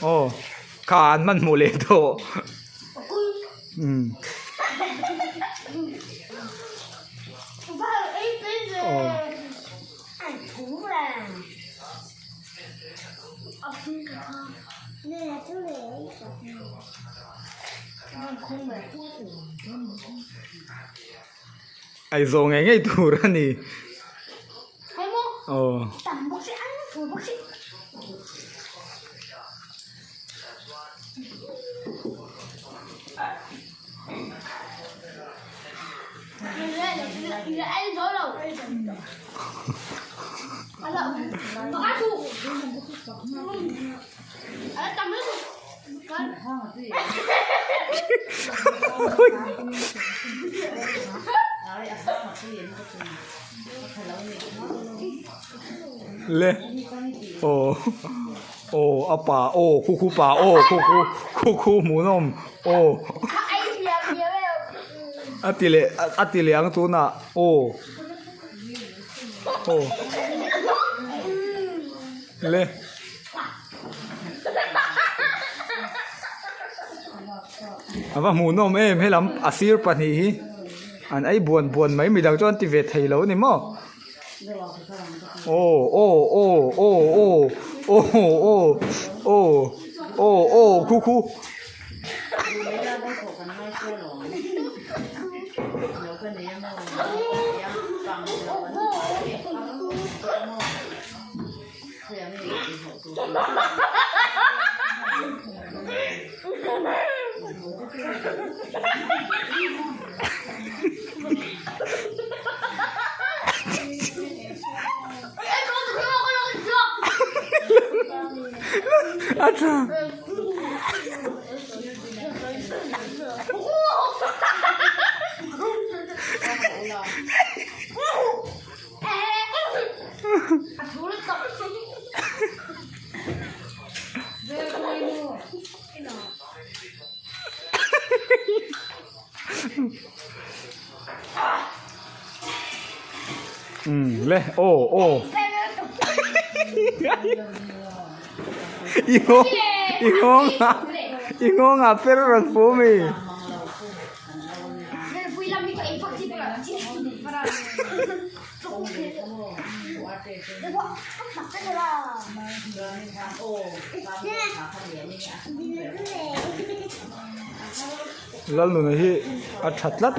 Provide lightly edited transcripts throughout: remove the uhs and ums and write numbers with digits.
Aw kha an hmanhmawh leh tawh. Umm. Ai zawh ngei ngei tur a ni. Aw. Le aw aw a pa aw khu khu pa aw khu khu khu khu hmuhnawm aw a ti leh a ti leh ang tunah aw aw le. A va hmuhnawm em helam a sir pahnih hi an ei buan buan mai midang chuan an ti ve thei lo a ni maw aw aw aw aw aw aw aw aw aw aw khu khu. A tha. Um le aw aw i nghawng i nghawng ah i nghawng ah per rawn pu mi. Lalnuna hi a tha tlat.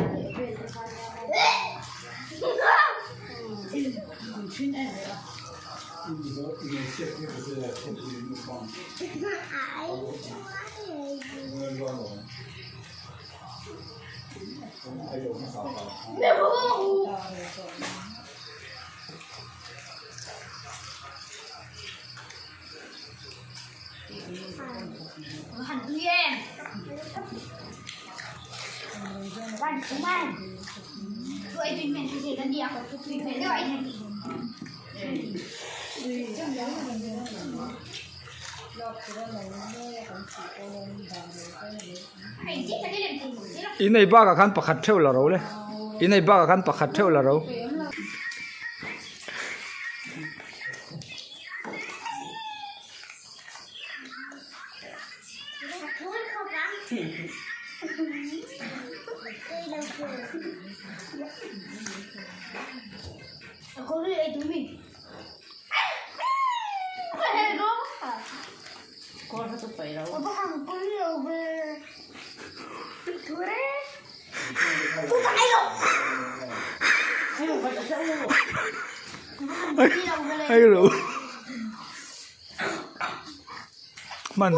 Inei bakah khan pakhat theuh la ro le inei bakah khan pakhat theuh la ro. Ai ru man